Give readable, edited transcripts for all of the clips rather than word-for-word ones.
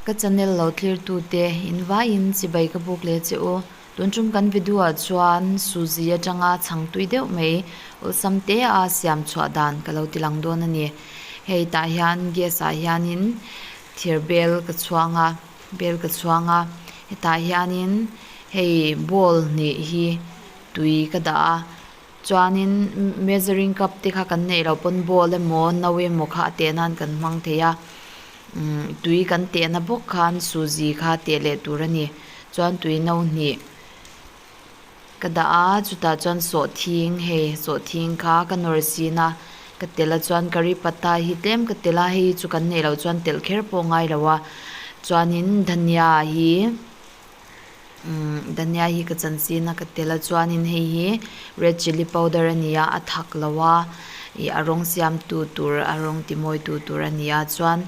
Ka channel lo thlir tute in vaiin chibai ka buk leh che u. Tun tum kan video ah chuan suzi atanga chhang tui deuh mai awlsam te a siam chhuah dan ka lo ti lang dawn a ni. Hei tah hian gas ah hianin thir bel ka chhuang a bel ka chhuang a hetah hianin hei bowl hnih hi tui ka dah a. Chuanin measuring cup te kha kan neih loh pawn bowl emaw no emaw kha a teh nan kan hmang thei a umm tui kan tehna bawk khan suzi kha teh leh tur a ni chuan tui no hnih ka dah a chutah chuan sawhthing hei sawhthing kha ka nawr sin a ka telh a chuan curry patta hi tlem ka telh a hei chu kan neih loh chuan telh kher pawh a ngai lo a chuanin dhania hi. Umm dhania hi ka chan sin a ka tel a chuanin hei hi red chilli powder a ni a a thak lo a ih a rawng siam tu tur a rawng ti mawi tu tur a ni a chuan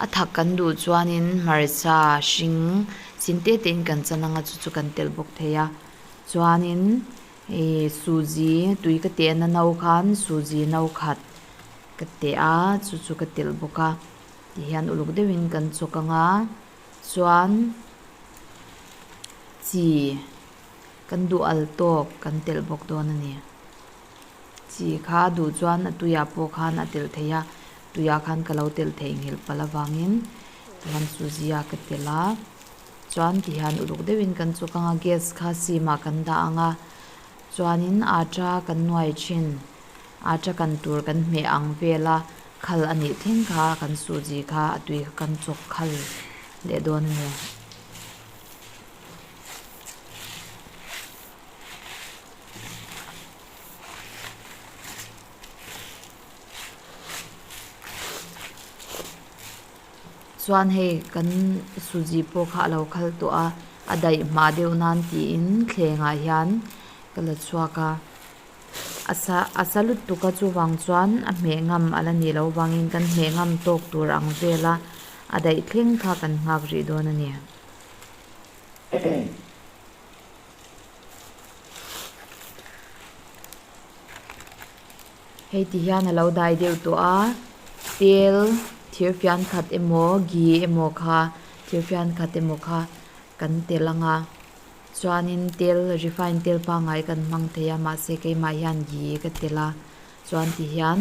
a thak kan duh chuanin hmarcha hring sin te te in kan chan anga chu chu kan telh bawk thei a chuanin ih suji tui ka tehna no khan suji no khat ka teh a chu chu ka telh bawk a tihian uluk deuhin kan chawk anga. Chuan chi kan duh al tawk kan telh bawk dawn a ni. Chi kha a duh chuan a tuiah pawh khan a telh theih a, tuiah khan ka lo telh theih nghilh palh avangin tihian suzi-a ka telh a. Chuan tihian uluk deuhin kan chuk ang a, gas kha sim ah kan dah ang a, chuanin atta kan nuai thin, atta kan tur kan hmeh ang vel a. Khal a nih thleng kha kan suji kha a tui kha kan chawk khal leh dawn a ni. Chuan hei kan suji pawh kha a lo khal tawh a, a daih hma deuh nan tiin thlengah hian ka la chhuak a. A sa a sa lutuk a chuvang chuan a hmeh ngam a la nih loh vangin kan hmeh ngam tawk tur ang vel a a daih thleng kha kan nghak rih dawn a ni. Hei ti hian a lo dai deuh tawh a tel thir fian khat emaw ghee emaw kha thir fian khat emaw kha kan tel ang a. Chuanin tel refine tel pangngai kan hmang thei a mahse keimah hian ghee ka tel a chuan ti hian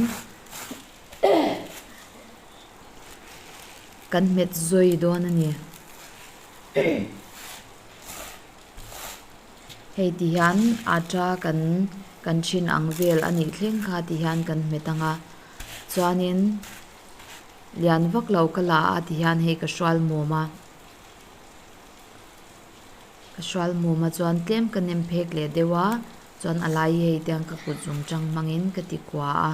kan hmet zawi dawn a ni. Hei ti hian atta kan kan thin ang vel a nih thleng kha ti hian kan hmet ang a chuanin lian vak lo ka la a ti hian hei ka hrual mawm a. Ka hrual mum a chuan tlem ka nem phek leh deuh a, chuan a lai hi hei tiang ka kut zum tang hmangin ka ti kua a,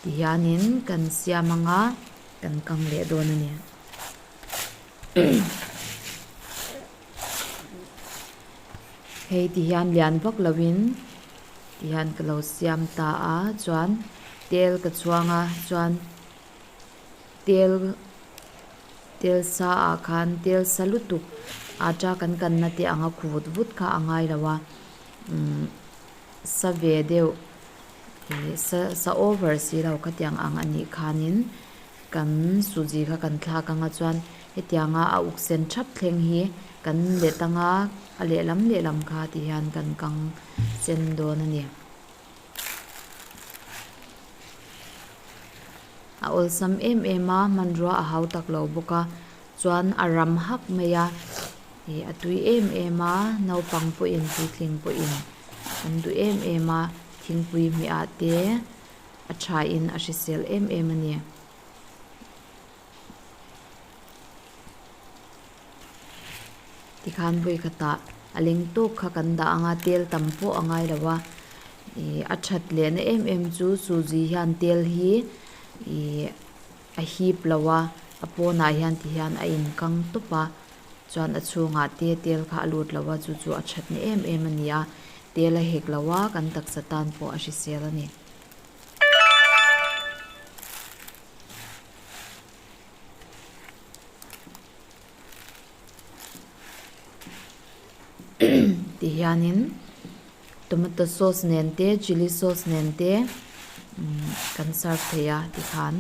tihianin kan siam anga kan kang leh dawn a ni. Hei tihian lian vak lovin tihian ka lo siam ta a, chuan tel ka chhuang a, chuan tel Tel sa ah khan tel sa lutuk atta kan kanna te anga khu vut vut kha a ngai lo a umm sa ve deuh ih sa sa over si lo khatiang ang a nih khanin kan suji kha kan thlak anga chuan hetianga a uk sen thap thleng hi kan let anga a lehlam lehlam kha ti hian kan kang sen dawn a ni. A awlsam em em a hmanrua a hau tak lo bawk a chuan a ram hak mai a ih a tui em em a naupang pawhin puitling pawhin an duh em em a thingpui hmeh ah te a tha in a hrisel em em a ni. Tikhan vawi khatah a leng tawk kha kan dah ang a tel tam pawh a ngai lo a ih a that lehna em em chu suji hian tel hi ih a hip lo a a pawnah hian ti hian a inkang tawp a chuan a chhungah te tel kha a lut lo a chu chu a thatna em em a ni a tel a hek lo a kan taksa tan pawh a hrisel a ni. Ti hianin tomato sauce nen te chilli sauce nen te kan serve thei a tikhan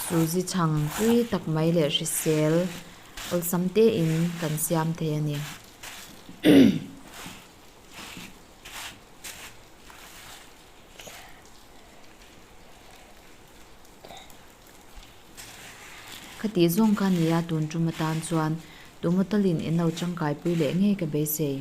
suzi chhang tui tak mai leh hrisel. Awlsam tein kan siam thei a ni. Khatih zawng kha nia tun tum atan chuan tumaw talin in lo tangkaipui leh ngei ka beisei.